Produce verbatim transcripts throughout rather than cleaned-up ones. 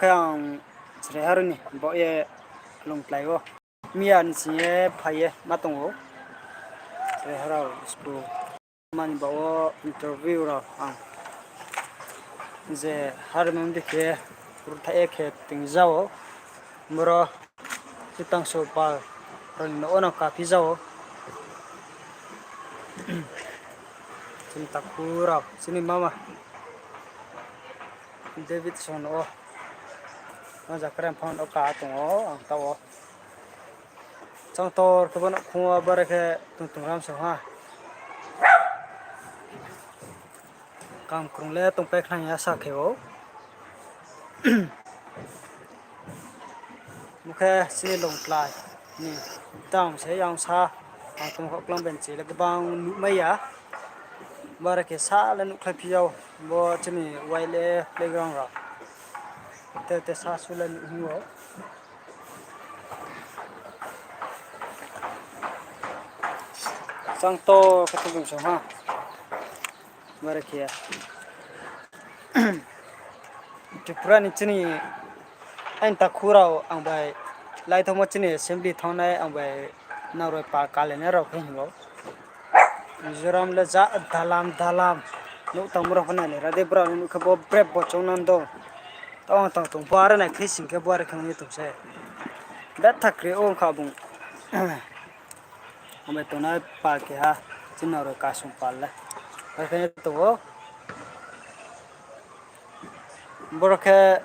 Ang chrai harao ni baoh ye lungtlai ou. Miya ni sing ye phai ye ma tong ou. Chrai harao school mani baoh wo interview rao ang je harmon di khe ruhthai ye khe tingja ou. Boro Chutang so pal rao ni nouh wo no kaphi ja ou. Chini takhu rao, chini mama Davidson o. Ma jakra phang no ka tong ou, ang taoh wo. Changtor khe bo nouhkhong wo bore khe tongtong ram so ha. Kam krung le tongpai khna hing ya sa khe ou. Bo khe chini longtlai ni town se, yang sa, ang tongkha klang benchi le gbang nuhmai ya. Bore khe sa le nuhkhlaiphi ou, bo chini Y L A playground rao. Te, te sa su le nuh hing ou. Changtor khe tongtong so ha. Bore khe Tripura ni chini aini takhu rao ang bai laithomo chini assembly thanngnai ang bai naoroi pa kalenai rao khe hing ou. Mizoram le ja dalam dalam. Nouh tangmo rao pho nai le ra de brao ni nuh khe bo brep bo choung nang do. Tong tong tong bo are nai khe sing khe bo are khe nai tong se. Betha kri ong kha bung. Ang bai tongnai pa keha, chini naoroi kasung pal le. Are khe tong ou. Boro khe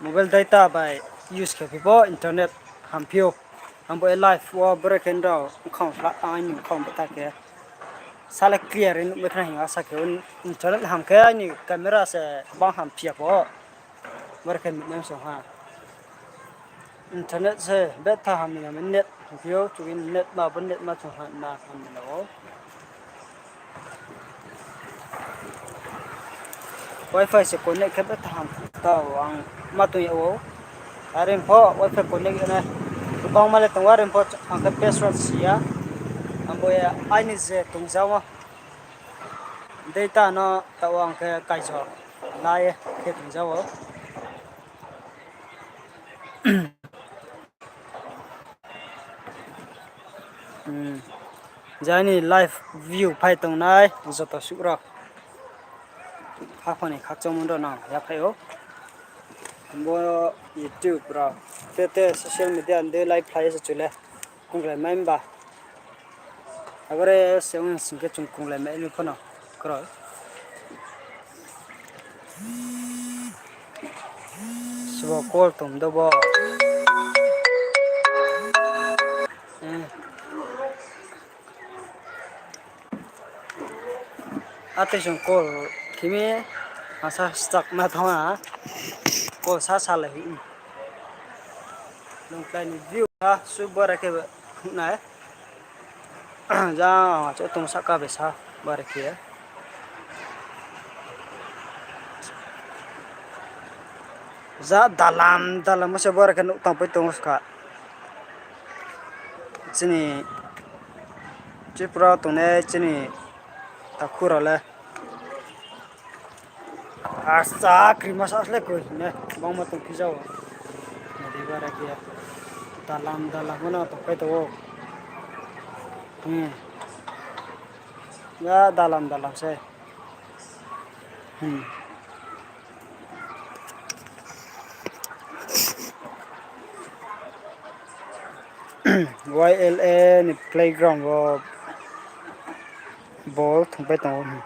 mobile data bai use khe phi pho internet hamphi ou. Ang bo live wo boro khe nrao bkhang hla, aini bkhang bo ta khe. Sa le clear nuhmai khna hing asa khe internet ham khe aini camera se bang hamphi ya pho. Boro khe nuhnai song ha. Internet se betha ham ni ham net hamphi ou, chugin net ma bo net ma chung ha na ham ni la ou. Wi-Fi se connect khe betha ham ta ang ma tong ya ou. Are pho Wi-Fi connect ya nai. Gbangma le tong ou, are pho ang khe password si ya. Ang bo ye aini je tongjamo data no taoh ang khe kaijo la ye khe tongja ou. Jani live view phai tongnai joto suh rao, haphang ni khakchangmo rao nang yaphai ou. Bo YouTube rao, te te social media ni dei live khlai ye se chu le krunglai mai himba. Abore se ong sing khe chung krunglai mai ni pho no kroi. Sibo call tong do bo. Atoi song call khimi, asa stuck ma thanng ha. Call sa salai hi. Longklai ni view ha, su bora khe nai. Jang, cho tong sahka bai sa, bora khe. Ja dalam dalam se bora khe nouh tangpai tong ska. Chini Tripura tongnai chini takhu rao le. Asa krima sa le koi hing ye bangma tongphi ja ou. Nadi bara khe dalam dalam no tongpai tong ou. Ya dalam dalam se. Y L A ni playground wo ball thungpai tong ou.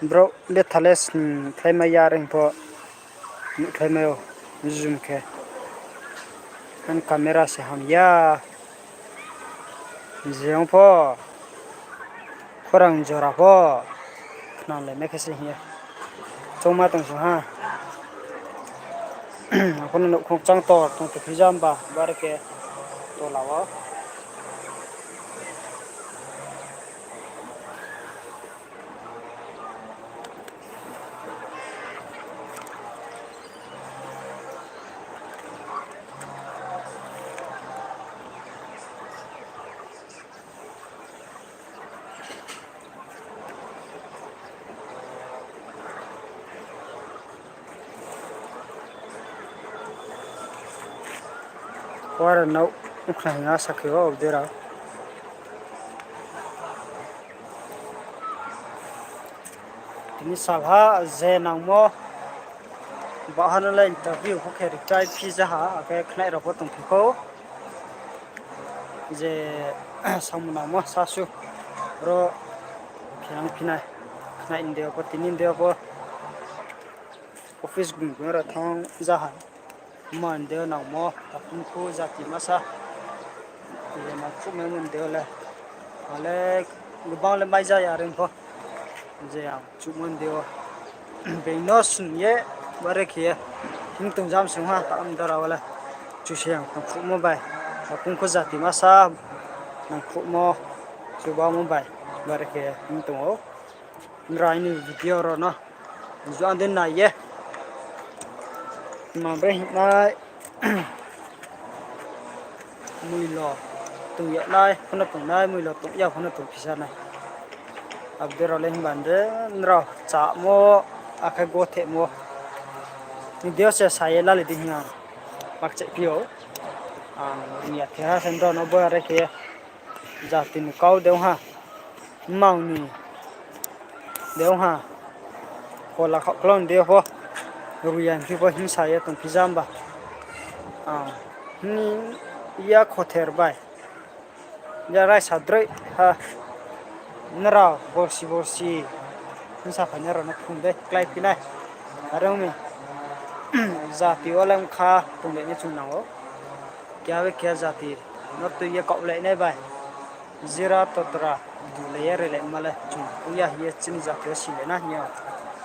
Brouh le thale sning khlaimai ya, are hing pho nuhkhlaimai ou, zoom khe. Ani camera se ham ya. Je ong pho, khorang jora pho khnalaimai khe se hing ye. Choungma tong song ha. Ang pho no nouhkhong chang tor tong tongphi ja himba, bare khe tola wo. Wara nouh khna hing ha sakhe o, abo dei rao. Tini salha je nangmo, baha no le interview pho khe reply phi ja ha, akhe khnai rao pho tongphi khou. Je samung nangmo sasu ro khe ang phi nai, khnai ni dei yo pho, tini ni dei yo pho office gung gung rao thanng ja ha. Mma ni dei yo nangmo, takhumkhu jati masa. Je nangkhruhmaimo ni dei yo le, ale gbang le mai ja ya reing pho. Je ang chuhmo ni dei yo, being no sung ye, bare khe ye hing tong jam sung ha, ta mdara wo le. Chu se ang nangkhruhmo bai, takhumkhu jati masa, nangkhruhmo, chubamo bai, bare khe hing tong ou. Nrao aini video rao no juang dei nai ye. Tma bre hing nai, muilo tong ya nai pho no tong nai, muilo tong ya pho no tongphi sa nai. Abo dei rao le himba de, nrao chámo, akhe gothemo ni dei yo se sa ye lali di hing ang makchaihphi ou. Ang ring ya khe ha se nrao no bo are khe jati ni kau de ong ha, mmang ni de ong ha, kola khaohklau ni dei yo pho, ruya ni phi pho hingsa ye tongphi jamba. Ang hing ya khother bai, ya raisa droi ha, nrao borsi borsi hingsa phainai rao no phrung dei kláiphi nai. Are ong mi, jati wo le ong kha tong le nai chung nang ou. Keha bai keha jati no tui ye kaohlai nai bai, jira totra dulai ye relai ma le chung ong ya hing ye chini jati wo silai na hing ye.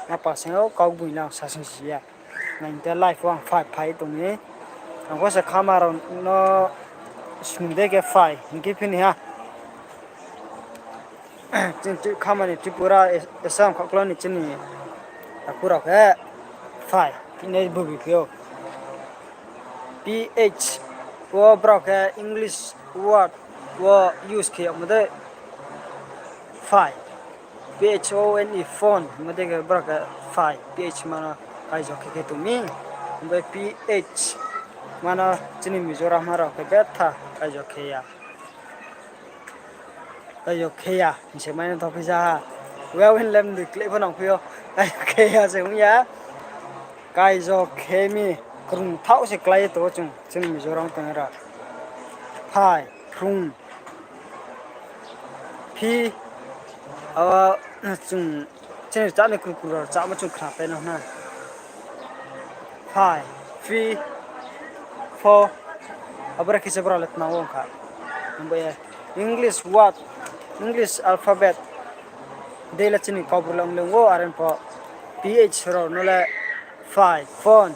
Ma pasing yo kau gboi le ang sasing si ya. Nai hing khe live wo ang phai phai tong mi. Ang pho se khama rao no sung dei khe phai hing khe phi ni ha. Chini tui khama ni Tripura, Assam khaohklau ni chini takhu rao khe phai hing ye bubiphi ou. P H wo brao khe English word wo use khe yagmo dei phai. P H O N E, phone hingmo dei khe brao khe phai, P H ma no kaijo khe khe tong mi. Abo P H ma no chini Mizoram ha rao khe betha kaijo khe ya. Kaijo khe ya hing se mai no thophi ja ha. Well in lem di kleh pho nangphi ou. Kaijo khe ya se ong ya. Kaijo khe mi, krung thaoh se klái ye tong ou chung, chini Mizoram tongnai rao. Phai, phrung, phi, abo, chung, chini cháni kurkuru rao chámo chung khnapai no na. Phai, phi, pho, abo re khe se brao le tma wo ong kha. Abo ye English word, English alphabet dei le chini Kaubru le ong le ong ou, are pho P H rao no le phai, phone,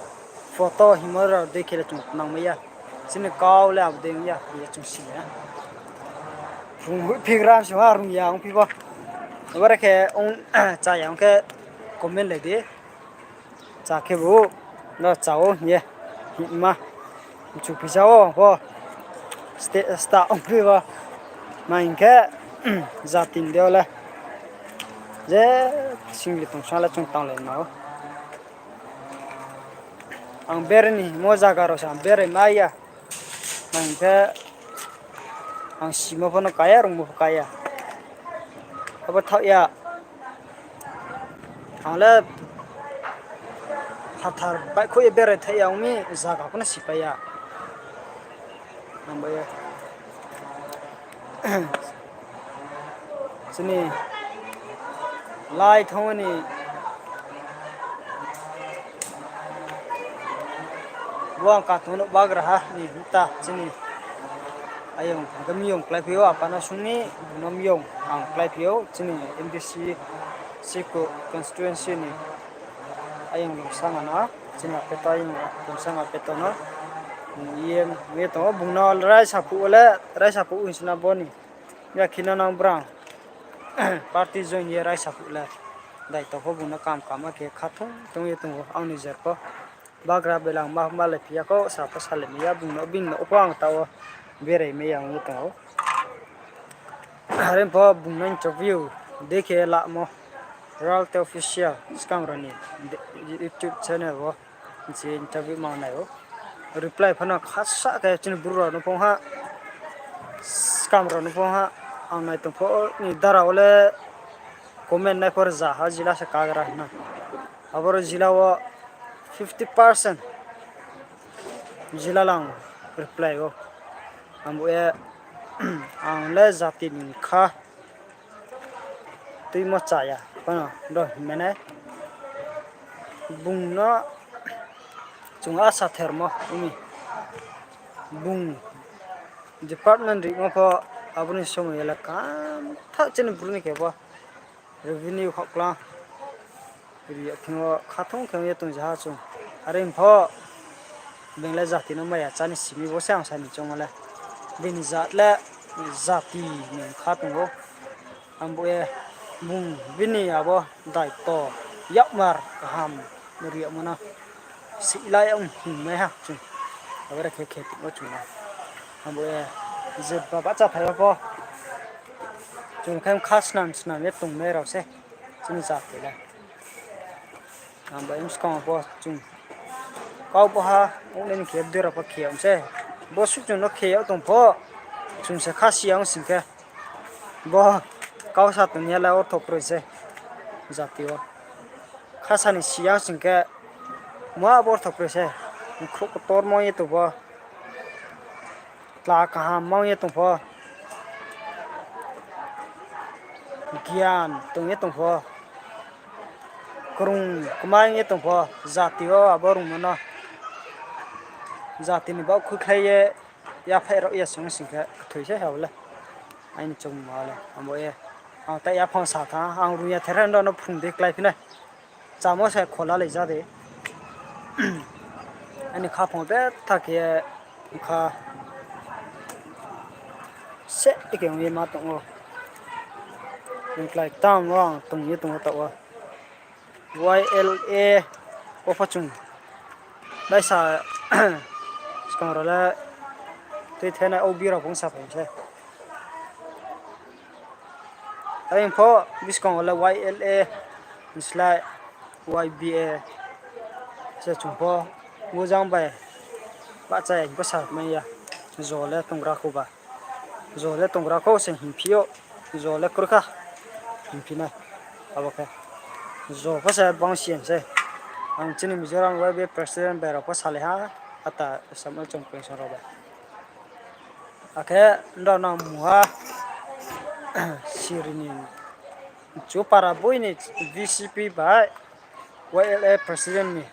photo hingmo rao dei khe le chung nangmai ya. Chini kau le abo dei ong ya hing ye chung si ya. Rung hoihphi gram se ha, rung ya ongphi bo. Abo re khe ong, chá ya ong khe comment lai di. Chá khebu, no chá ou hing ye, hingma. Mchu phi sa ou bo, steh stah ongphi bo. Ma hing khe, jati ni dei yo le, je singli tong sa le chung tanglai na ou. Ang bere ni mo zaga rao se ang bere mai ya. Ma hing khe, ang simo pho no ka ya, rungmo pho ka ya. Abo thaoh ya. Ang le phathar baihkhouh ye berai thaih ya ong mi, zaga pho no sipai ya. Ang bai ye chini lai thanngmo ni bo ang kathung no bagraha ni himta chini ayong hing khe miyong kláiphi ou, apa no sung mi, bung no miyong ang kláiphi ou, chini M D C Siko constituency ni ayong Lungsanga no, chini apeto ayong Lungsanga apeto no, bung E M ong ye tong ou, bung no raisa phuh wo le, raisa phuh hing sina bo ni, ya khe no nang brang party join ye raisa phuh le, daito pho bung no kam kama khe khathung tong ye tong ou, ang ni jer pho bagra belang ma, malai phi ya khou, sa pho salai mai ya, bung no, bini no pho ang taoh wo berai mai ya ong ye tong ou. Are pho bung no interview dei khe lamo, Ralte Official skang rao ni YouTube channel wo je interview ma nai ou. reply phano khasa khe chini bru rao no phong ha, skam rao no phong ha, ang nai tong pho ni dara wo le comment nai pho rza ha, jila se kagra hna. Aboro jila wo fifty percent jila lang reply ou. Abo ye ang le jati ni kha tuimo chaya phano ro hingmai nai. Bung no chung asa thermo ong mi. Bung department rimo pho abo ni somoi le kamtha chini bru ni khe bo revenue khokla ri ya thing yo khathung khe ong ye tong ja ha chung. Are pho beng le jati no maya chá ni simi bo se ang sa ni choungmo le. Bini jat le jati ni kha tong ou. Abo ye bung bini abo daito yakmar kaham ri yagmo no silai ong hingmai ha chung. Abo re khe khe tongmo chung na. Abo ye je baba cháthai yo pho chung khe kha snam snam ye tongnai rao se chini jati le. Abo bskang pho chung kau bo ha ongnai ni khe bdei rao pho khe yag se. Bo suh chung no khe yag tong pho chung se kha si ya ong sing khe. Bo kau sa tong ya le ortho kroi se jati wo. Kha sa ni si ya ong sing khe ma bo ortho kroi se. Khrouh ktormo ye tong pho. Tla kaham mang ye tong pho. Gian tong ye tong pho. Krung kmai ye tong pho. Jati wo abo rungmo no jati ni baoh khuikhlai ye yaphaih rao ya song sing khe kthoi se ha bo le. Aini choungmo le abo ye. Ang tai yaphang sa tha, ang rung ya ther nrao no phrung dei kláiphi nai. Chámo se khola lai ja de. Aini khaphang betha khe kha se khe ong ye ma tong ou. Nklai tang wo ang tong ye tong ou taoh wo. Y L A wo pho chung baisa skang rao le tuithenai O B rao phung saphai se. Are pho buskang wo le Y L A ni slái Y B A se chung pho bujang bai bahcha ya hing pho sa mai ya. Jo le tonggra khou ba. Jo le tonggra khou se hingphi ou. Jo le kroi kha hingphi nai. Abo khe jo pho se bang si ya se. Ang chini Mizoram Y B A president bai rao pho salai ha. Ata samo chung pension rao bai. Akhe nrao no mungha siri ni chu para boi ni V C P bai Y L A president ni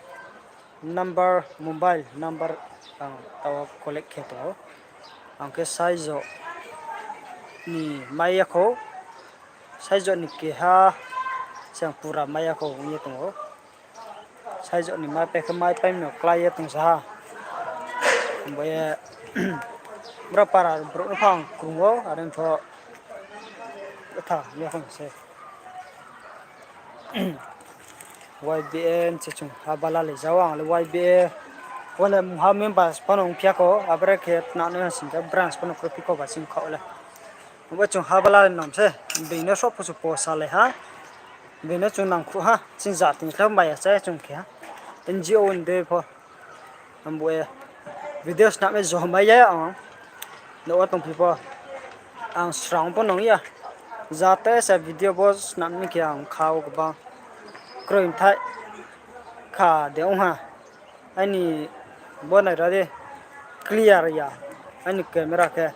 number, mobile number ang taoh wo collect khe tong ou. Ang khe saijo ni mai ya khou, saijo ni keha se ang pura mai ya khou ong ye tong ou. Saijo ni mai pai khe mai pai no klái ye tong sa ha. Bo ye bro para brouh no pho ang krung ou, are pho tha ya khou se. Y B A se chung ha bala lai ja ou, ang le Y B A wo le mungha members phano ongphi ya khou, abore khe tnanai ha sing khe branch phano kroi phi khou ba sing kha le. Abo chung ha bala lai nam se, being no soh phusu posa lai ha, being no chung nangkhruh ha, chini jati ni khe mai ya chá chung khe ha, N G O ni dei pho. Abo ye video snam ye jo mai ya ang, nouh wo tongphi pho. Ang srang pho nang ya, jate se video bo snam ni khe ang kha wo gbang kroi thai kha de ong ha. Aini bo naira di clear ya, aini camera khe,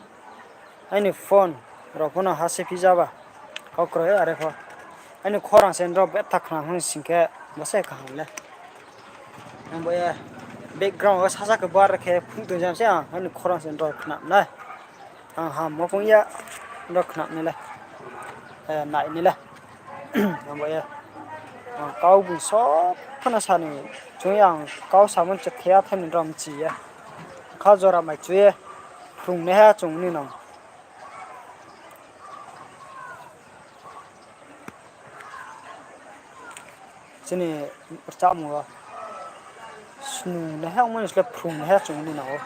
aini phone rao pho no ha se phi ja ba. Kau kroi are pho. Aini khorang se nrao betha khna hing sing khe bo se kaham le. Ang bo ye background wo sasa khe bar khe phung tong jam se ang, aini khorang se nrao khna nai. Ang ham mo phung ya, nrao khna nai le, nai ni le. Ang bo ye, ang kau bung sob phano sa ni, chung ye ang kau samo chakhe ya tha ni nrao mchi ye. Kha jora mai chu ye, phrungnaiha chung ni nang. Chini rchamung wo snungnaiha ongmo ni sle phrungnaiha chung ni nang ou.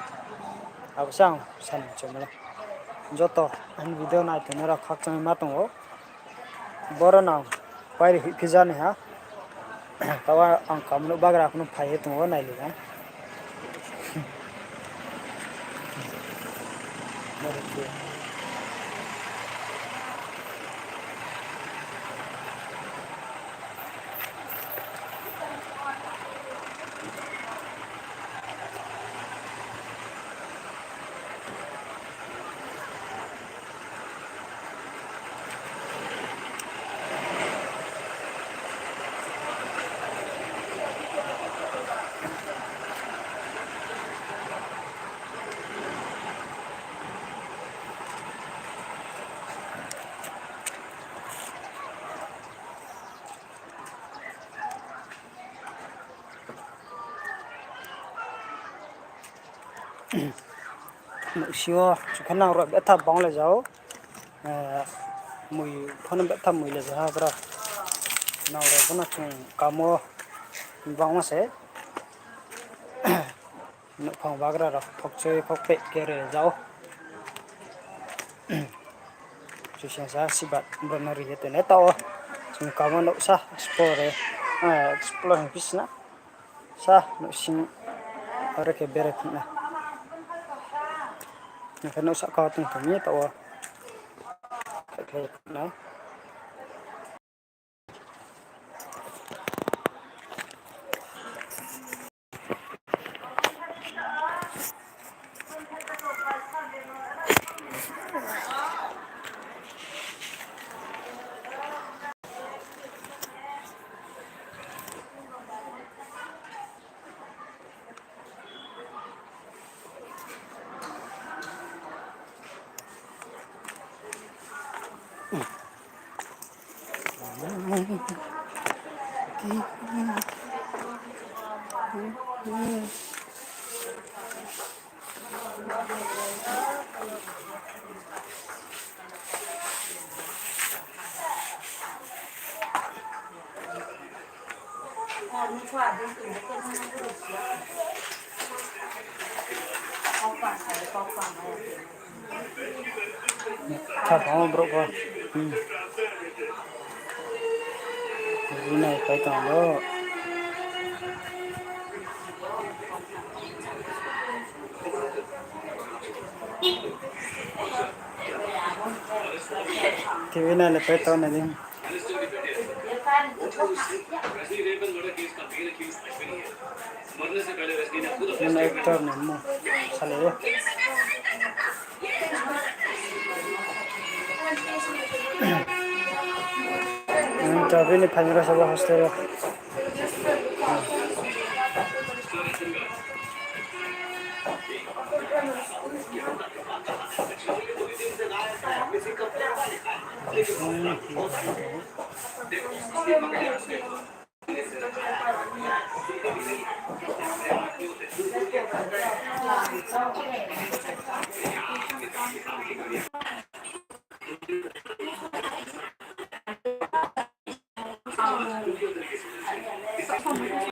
Abo se ang sa ni chungmo le. Joto aini video nai tongnai rao khakchangma tong ou. Boro nang pairi hoihphi ja ni ha. Taoh ang kamno bagra phano phai ye tong ou, nailai na. Nouhsing wo chung khe nang rao betha bang le jao. Eh, mui pho no betha mui le jaha bra. Nang rao pho no chung kamo bangma se. Nouhphang bagra rao phokchoi phokpeh khe re jao. Chisingsa sibat bro no ri ye tong nai taoh wo. Chung kamo nouhsa explore, eh, explore hing phi sna. Sa nouhsing aro khe berai phi nai. Nang khe nouhsa kau tong tong mi taoh wo. Khe khe nai. Tha bang brouh pho. Hmm. Ri nai pai tong do. T V nai le pai tong nai di. Mane actor ni mo salai o. Hmm, ta bini phaingra sabo hostel o.